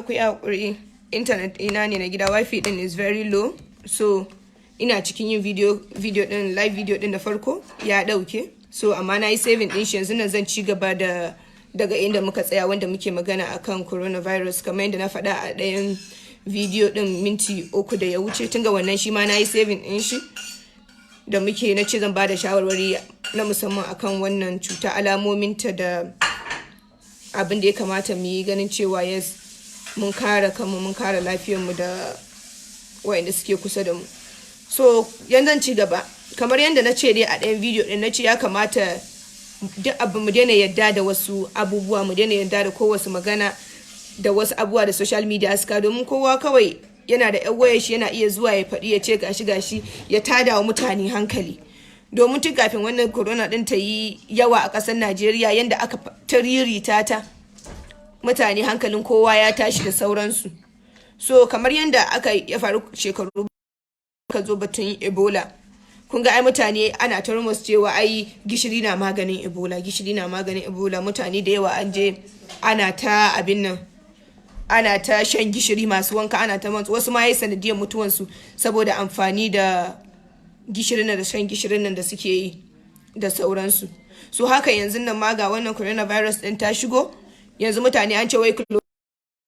Ku yi haƙuri, internet ɗina ne na gida, wifi ɗin is very low. So ina cikin yin video ɗin, live video ɗin da farko ya ɗauke. So amma na yi saving ɗin shi, yanzu nan zan ci gaba da daga inda muka tsaya, wanda muke magana akan coronavirus, kamar yadda na faɗa a ɗayan video ɗin minti 3 da ya wuce. Tun ga wannan shi ma na yi saving ɗin shi da muke na ce zan ba da shawarwari na musamman akan wannan cuta, alamominta da abin da ya kamata mu yi ganin cewa yes, mun kare kanmu, mun kare lafiyarmu da wayanda suke kusa da mu. So yanzu ci gaba, kamar yadda na ce dai a ɗayan video ɗin, na ce ya kamata duk abu mu daina yadda da wasu abubuwa, mu daina yadda da kowace magana da wasu abubuwa da social media suka, domin kowa kawai yana da yan wayar shi, yana iya zuwa ya faɗi, ya ce gashi gashi, ya tada wa mutane hankali. Domin tun kafin wannan corona din ta yi yawa a ƙasar Najeriya, yadda aka ta ririta ta, mutane hankalin kowa ya tashi da sauransu. So kamar yadda aka ya faru shekaru ka zo batun Ebola, kun ga ai mutane ana ta rumors cewa ai gishiri na maganin Ebola, gishiri na maganin Ebola. Mutane da yawa an je ana ta abin nan, ana ta shan gishiri, masu wanka, ana ta wasu ma yi sanadiyar mutuwansu saboda amfani da gishirin da shan gishirin nan da suke yi da sauransu. So haka yanzu nan ma ga wannan coronavirus din ta shigo, yanzu mutane an ce wai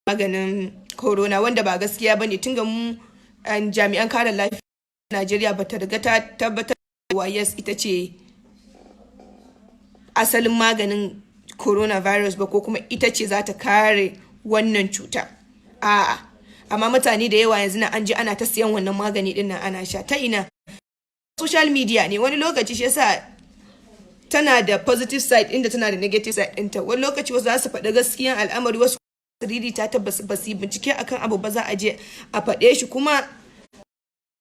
maganin corona, wanda ba gaskiya bane. Tun ga mu jami'an kare lafiya Najeriya ba ta riga ta tabbatar wa yes, ita ce asalin maganin coronavirus ba, ko kuma ita ce za ta kare wannan cuta. A'a, amma mutane da yawa yanzu na an je ana ta siyan wannan magani din nan ana sha. Ta ina? Social media ne. Wani lokaci shi yasa tana da positive side inda tana da negative side ɗinta. Wani lokaci wasu za su faɗi gaskiyan al'amari, wasu riri ta tabbas ba su yi bincike akan abu ba, za a je a faɗe shi. Kuma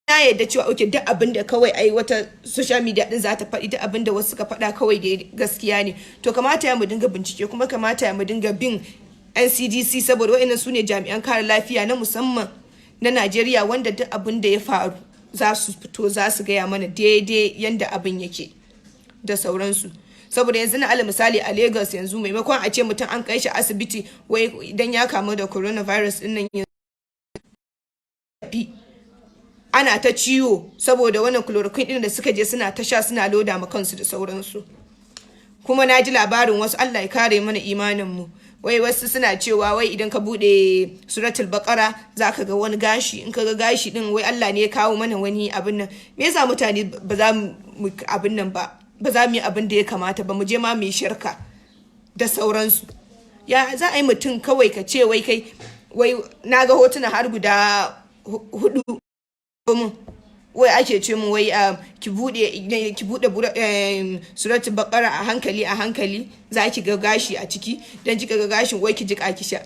na yadda cewa okay, duk abin da kawai ai wata social media din za ta faɗi, duk abin da wasu suka faɗa kawai da gaskiya ne. To kamata ya mu dinga bincike, kuma kamata ya mu dinga bin NCDC, saboda wa'annan su ne jami'an kare lafiya na musamman na Najeriya, wanda duk abin da ya faru za su fito za su gaya mana daidai yanda abin yake da sauransu. Saboda yanzu na alal misali a Lagos yanzu, maimakon a ce mutum an kai shi asibiti wai idan ya kamu da coronavirus din nan, fi ana ta ciwo saboda wannan chloroquine din da suka je suna ta sha, suna loda ma kansu da sauransu. Kuma na ji labarin wasu, Allah ya kare mana imanin mu, wai wasu suna cewa wai idan ka bude Suratul Baqara za ka ga wani gashi, in ka ga gashi din wai Allah ne ya kawo mana wani abin nan. Me yasa mutane ba za mu abin nan ba, ba za mu yi abin da ya kamata ba, mu je ma mu yi shirka da sauransu? Ya za a yi mutum kawai ka ce wai kai wai na ga hotuna har guda hudu mun, wai ake ce mu wai ki bude Suratul Baqara a hankali a hankali, za ki ga gashi a ciki, dan kika ga gashin wai ki jika ki sha.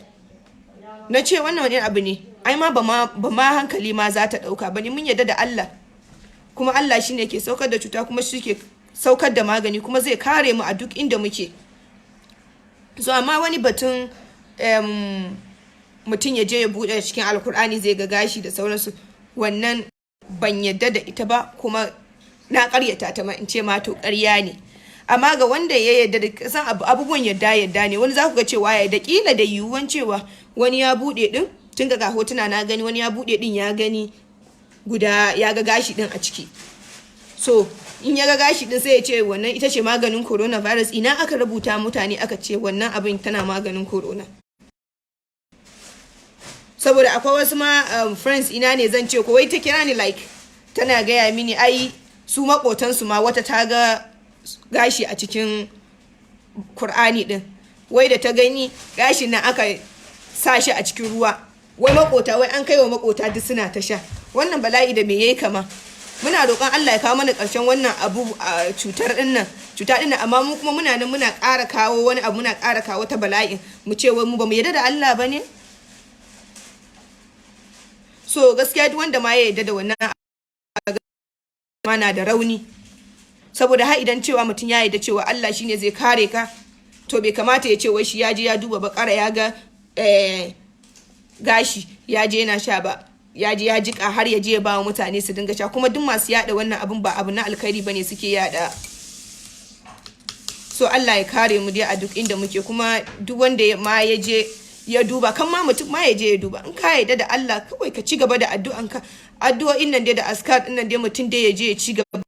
Na ce wannan wani abu ne ai ma ba ma hankali ma za ta dauka ba ne. Mun yadda da Allah, kuma Allah shine ke saukar da cuta, kuma shi ke saukar da magani, kuma zai kare mu a duk inda muke. So amma wani batun mutum ya je ya bude cikin Alkur'ani zai ga gashi da sauransu, wannan ban yadda da ita ba, kuma na karyata ta ma, in ce ma to karya ne. Amma ga wanda ya yadda da san abubuwan, yadda yadda ne. Wani za ku ga cewa ya da kila da yiwuwan cewa wani ya bude din, tun ga hotuna na gani, wani ya bude din ya gani guda, ya ga gashi din a ciki. So in ya ga gashi din sai ya ce wannan ita ce maganin coronavirus. Ina aka rubuta mutane aka ce wannan abin tana maganin corona? Saboda akwai wasu ma friends ina ne zan ce ko, wai ta kira ni, like tana gaya mini ai su makotansu ma wata ta ga gashi a cikin Kur'ani din, wai da ta gani gashin nan aka sa shi a cikin ruwa, wai makota, wai an kai wa makota duk suna ta sha. Wannan bala'i da me yayi kama? Muna roƙon Allah ya kawo mana ƙarshen wannan abu a cutar dinnan, cuta dinnan, amma mu kuma muna nan muna ƙara kawo wani abu, muna ƙara kawo ta bala'in, mu ce wai mu ba mu yarda da Allah ba ne. So gaskiya duk wanda ma ya yarda da wannan mana da rauni, saboda har idan cewa mutum ya yarda cewa Allah shine zai kare ka, to bai kamata ya ce wai shi ya je ya duba Bakara ya ga gashi, ya je yana sha ba, ya je ya jika har ya je ya ba wa mutane su dinga sha. Kuma duk masu yada wannan abun ba abu na alkhairi bane suke yada. So Allah ya kare mu dai a duk inda muke. Kuma duk wanda ma ya je Ya duba kan ma mutum ma ya je ya duba. In ka yarda da Allah, kawai ka ci gaba da addu'anka, addu'o'in nan dai da azkar din nan dai, mutum dai ya je ya ci gaba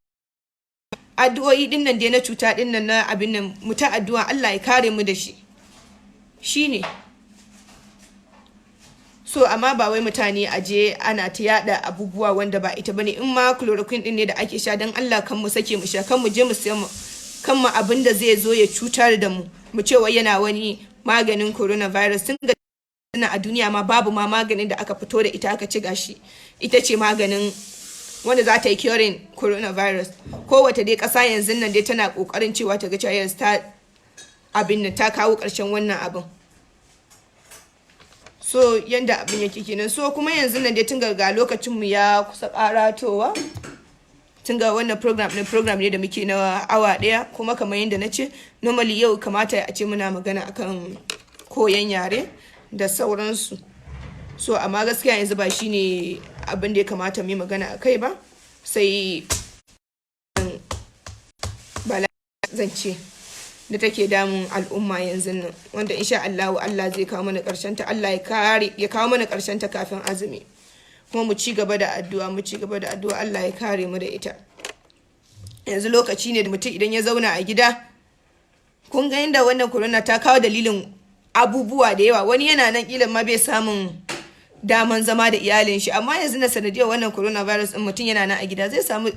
addu'o'i din nan dai na cuta din nan, na abin nan, mu ta addu'a Allah ya kare mu da shi, shine. So amma ba wai mutane a je ana ta yada abubuwa wanda ba ita bane. In ma chloroquine din ne da ake sha, dan Allah kan mu sake mu sha, kan mu je mu siya mu kan mu abin da zai zo ya cutar da mu, mu ce wai yana wani maganin coronavirus. Tun ga a duniya ma babu ma maganin da aka fito da ita aka ci gashi ita ce maganin wanda za ta yi curing coronavirus. Kowace dai ƙasa yanzu nan dai tana ƙoƙarin cewa ta ga cewa yanzu ta abin nan, ta kawo ƙarshen wannan abin. So yanda abin yake kenan. So kuma yanzu nan dai, tun ga lokacin mu ya kusa karatowa, tun ga wannan program ne, program ne da muke na awa ɗaya. Kuma kamar yadda na ce, normally yau kamata a ce muna magana akan koyan yare da sauransu. So amma gaskiya yanzu ba shine abin da ya kamata mu yi magana a kai ba, sai bala zance da take damun al'umma yanzu nan, wanda insha Allah Allah zai kawo mana karshen ta. Allah ya kare, ya kawo mana karshen ta kafin azumi. Kuma mu ci gaba da addu'a, mu ci gaba da addu'a, Allah ya kare mu da ita. Yanzu lokaci ne da mutum idan ya zauna a gida, kun ga inda wannan corona ta kawo dalilin abubuwa da yawa. Wani yana nan kila ma bai samun daman zama da iyalin shi, amma yanzu na sanadiyar wannan coronavirus din, mutum yana nan a gida zai samu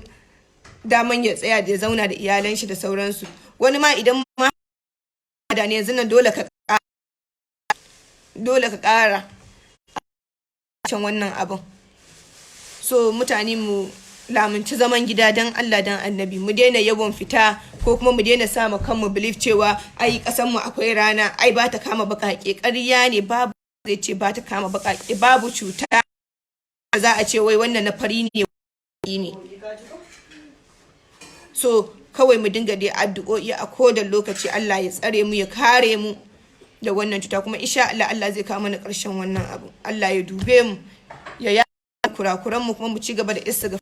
daman ya tsaya da ya zauna da iyalan shi da sauransu. Wani ma idan ma da ne yanzu nan, dole ka kara can wannan abin. So mutane mu lamunci zaman gida, don Allah don Annabi mu daina yawan fita, ko kuma mu daina sa mu kanmu belief cewa ai kasan mu akwai rana, ai ba ta kama bakake. Ƙarya ne, babu zai ce ba ta kama bakake. Babu cuta za a ce wai wannan na fari ne ne. So kawai mu dinga dai addu'o'i a kodan lokaci, Allah ya tsare mu, ya kare mu da wannan cuta. Kuma insha Allah Allah zai kawo mana ƙarshen wannan abu. Allah ya dube mu, ya ya kurakuran mu, kuma mu ci gaba da istighfari.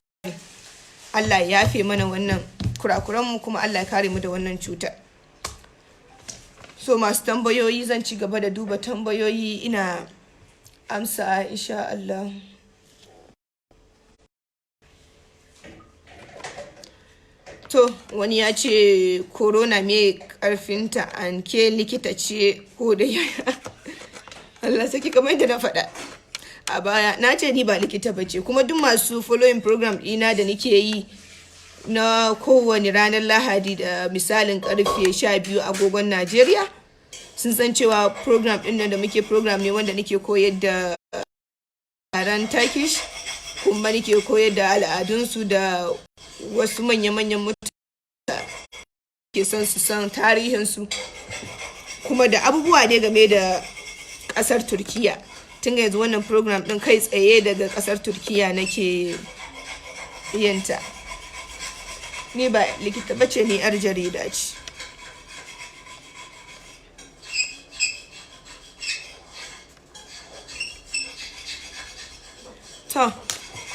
Allah ya yafe mana wannan kurakuran mu, kuma Allah ya kare mu da wannan cuta. So masu tambayoyi, zan ci gaba da duba tambayoyi ina amsa insha Allah. To wani ya ce corona me karfinta, an ke likita ce ko da yaya? Allah saki, kamar yadda na faɗa a baya, na ce ni ba likita ba ce. Kuma duk masu following program ɗina da nake yi na kowane ranar Lahadi da misalin karfe 12 agogon Najeriya sun san cewa program ɗin nan da muke, program ne wanda nake koyar da yaren Turkish, kuma nake koyar da al'adunsu da wasu manya-manyan mutane ke son su san tarihinsu, kuma da abubuwa ne game da kasar Turkiya. Tun yanzu wannan program din kai tsaye daga kasar Turkiya nake yinta. Ni ba likita bace, ni yar jarida ce. To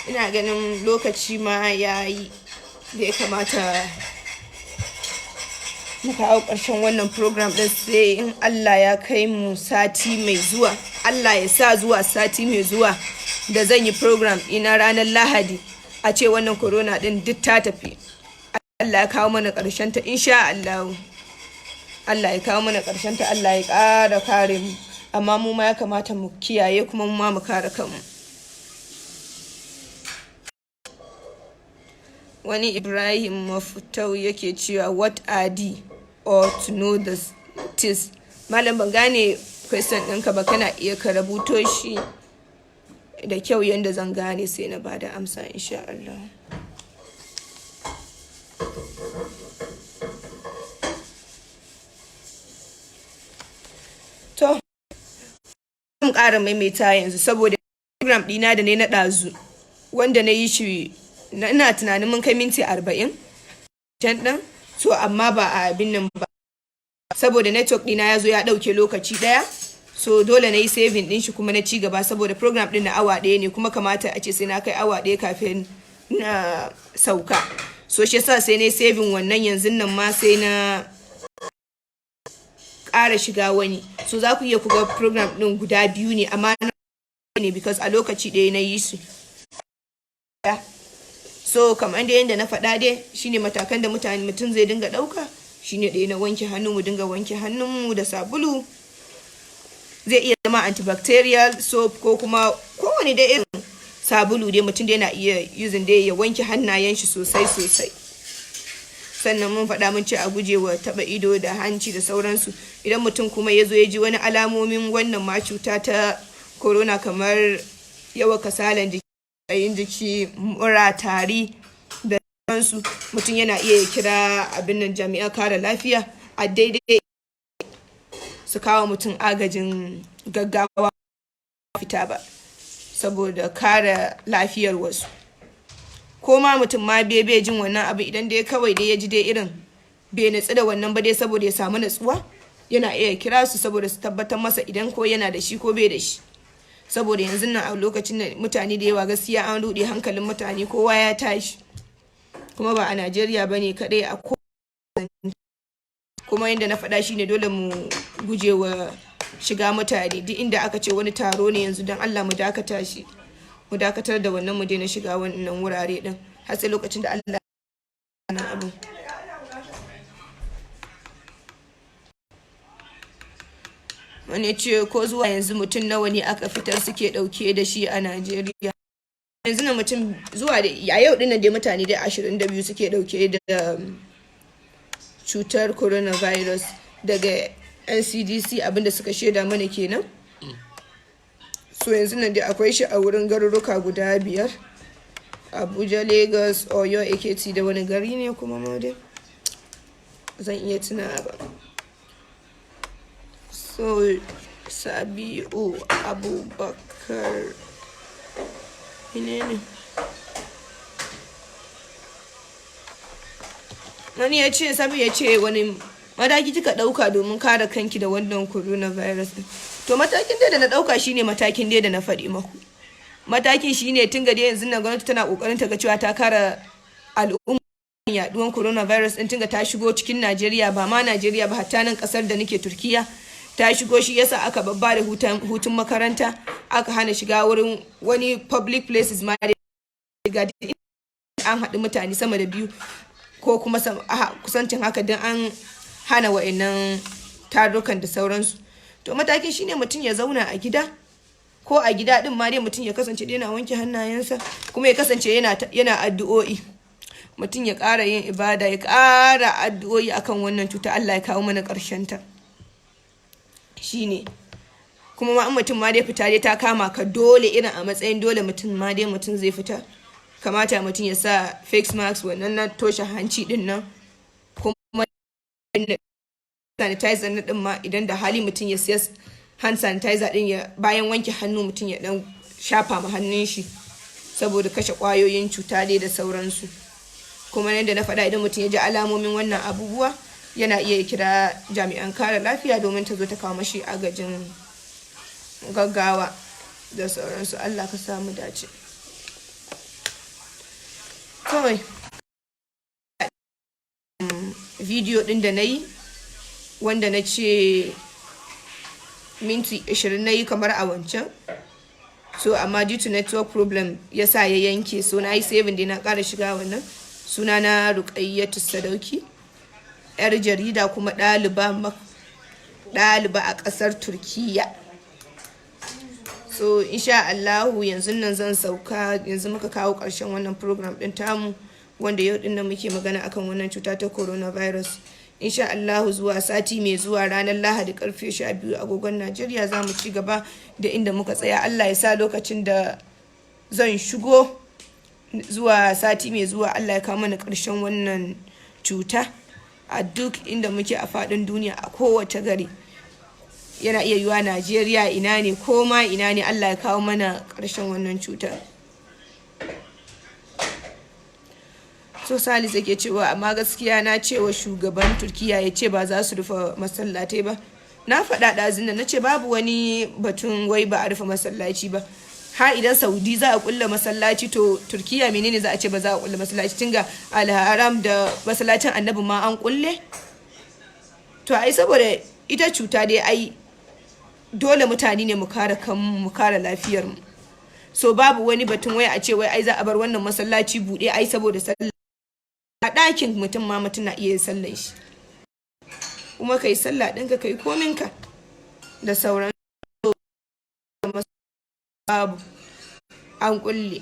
ina ganin lokaci ma ya yi da ya kamata mu kawo ƙarshen wannan program ɗin, sai in Allah ya kai mu sati mai zuwa. Allah ya sa zuwa sati mai zuwa da zan yi program ina ranar Lahadi a ce wannan corona ɗin duk ta tafi, Allah ya kawo mana ƙarshen ta insha Allah. Allah ya kawo mana ƙarshen ta, Allah ya ƙara kare mu. Amma mu ma ya kamata mu kiyaye, kuma mu ma mu kare kanmu. Wani Ibrahim Mafutau yake cewa, "What are the or to know the tis?" Malam, ban gane question ɗinka ba. Kana iya ka rubuto shi da kyau yadda zan gane, sai na bada amsa insha Allah. To zan ƙara maimaita yanzu, saboda program ɗina da ne na ɗazu wanda na yi shi, ina tunanin mun kai minti 40 can ɗin. So amma ba a abin nan ba, saboda network ɗina ya zo ya ɗauke lokaci ɗaya. So dole na yi saving ɗin shi kuma na ci gaba, saboda program ɗin na awa ɗaya ne, kuma kamata a ce sai na kai awa ɗaya kafin na sauka. So shi yasa sai na yi saving wannan, yanzu nan ma sai na Ƙara shiga wani. So za ku iya kuga program ɗin guda biyu ne, amma ne because a lokaci ɗaya na yi su. So kamar da yadda na faɗa dai, shine matakan da mutane mutum zai dinga ɗauka shine ɗaya na wanke hannu. Mu dinga wanke hannunmu da sabulu, zai iya zama antibacterial soap ko kuma kowane dai irin sabulu dai mutum dai na iya using dai ya wanke hannayen shi sosai sosai. Sannan mun faɗa mun ce a guje wa taɓa ido da hanci da sauransu. Idan mutum kuma ya zo ya ji wani alamomin wannan ma cuta ta corona, kamar yawan kasalan jiki, tsayin jiki, mura, tari da sauransu, mutum yana iya kira abin nan jami'an kare lafiya a daidai su kawo mutum agajin gaggawa fita ba, saboda kare lafiyar wasu. Ko ma mutum ma bai jin wannan abu, idan dai kawai dai ya ji dai irin bai natsu da wannan ba dai, saboda ya samu natsuwa, yana iya kira su saboda su tabbatar masa idan ko yana da shi ko bai da shi. Saboda yanzu nan a lokacin da mutane da yawa gaskiya an ruɗe hankalin mutane, kowa ya tashi, kuma ba a Najeriya ba ne kaɗai, a ko kuma. Yadda na faɗa shine dole mu guje wa shiga mutane. Duk inda aka ce wani taro ne yanzu, don Allah mu dakata shi, mu dakatar da wannan, mu daina shiga wannan wurare din har sai lokacin da Allah na abu. Wani ce ko zuwa yanzu mutum nawa ne aka fitar suke dauke da shi a Najeriya? Yanzu na mutum zuwa da a yau dinnan dai, mutane dai 22 suke dauke da cutar coronavirus daga NCDC, abinda suka shaida mana kenan. So yanzu nan dai akwai shi a wurin garuruka guda biyar: Abuja, Lagos, Oyo, Ekiti da wani gari ne kuma ma dai zan iya tuna ba. So Sabi'u Abubakar ne. Wani ya ce, Sabi ya ce, wani mataki kika ɗauka domin kare kanki da wannan coronavirus? To, matakin dai da na ɗauka shine matakin dai da na faɗi maku. Matakin shine tun ga yanzu nan gwamnati tana kokarin ta ga cewa ta kare al'umma yaduwan coronavirus din, tun ta shigo cikin Najeriya, ba ma Najeriya ba, hatta nan kasar da nake, Turkiya, ta shigo. Shi yasa aka babba da hutun makaranta, aka hana shiga wurin wani public places ma ga an haɗu mutane sama da biyu ko kuma kusancin haka, don an hana wa'annan tarukan da sauransu. To, matakin shine mutum ya zauna a gida, ko a gida din ma dai mutum ya kasance dai yana wanke hannayensa, kuma ya kasance yana addu'o'i. Mutum ya ƙara yin ibada, ya ƙara addu'o'i akan wannan cuta, Allah ya kawo mana ƙarshen ta. Shine kuma ma in mutum ma dai fita dai ta kama ka dole, irin a matsayin dole mutum ma dai mutum zai fita, kamata mutum ya sa face mask, wannan na toshe hanci din nan, kuma sanitizer na din ma, idan da hali mutum ya siya hand sanitizer din, ya bayan wanke hannu mutum ya dan shafa ma hannun shi saboda kashe kwayoyin cuta dai da sauransu. Kuma yadda na faɗa, idan mutum ya ji alamomin wannan abubuwa, yana iya kira jami'an kare lafiya domin ta zo ta kawo mashi agajin gaggawa da sauransu. Allah ka samu dace. Kawai video din da na yi, wanda na ce minti 20 na yi kamar a wancan, so amma due to network problem ya sa ya yanke. So na yi saving dai, na ƙara shiga wannan. Suna na Ruƙayyatu Sadauki, yar jarida kuma ɗaliba a ƙasar Turkiya. So insha Allahu yanzu nan zan sauka. Yanzu muka kawo ƙarshen wannan program ɗin tamu, wanda yau ɗin nan muke magana akan wannan cuta ta coronavirus. Insha Allahu zuwa sati mai zuwa, ranar Lahadi, karfe 12 agogon Najeriya, za mu ci gaba da inda muka tsaya. Allah ya sa lokacin da zan shigo zuwa sati mai zuwa, Allah ya kawo mana ƙarshen wannan cuta a duk inda muke a faɗin duniya, a kowace gari. Yana iya yiwuwa Najeriya, ina ne, ko ma ina ne, Allah ya kawo mana ƙarshen wannan cutar. So Salis yake cewa, amma gaskiya na cewa shugaban Turkiya ya ce ba za su rufe masallatai ba. Na faɗa ɗazun nan, na ce babu wani batun wai ba a rufe masallaci ba. Har idan Saudi za a kulle masallaci, to Turkiya menene za a ce ba za a kulle masallaci? Tinga Alharam da masallacin Annabi ma an kulle. To ai saboda Ita cuta dai ai dole mutane ne mu kare kanmu, mu kare lafiyarmu. So babu wani batun wai a ce wai ai za a bar wannan masallaci buɗe ai saboda sallah. A ɗakin mutum ma mutum na iya yin sallan shi, kuma kai sallah ɗinka, kai kominka da sauran. Babu, an kulle.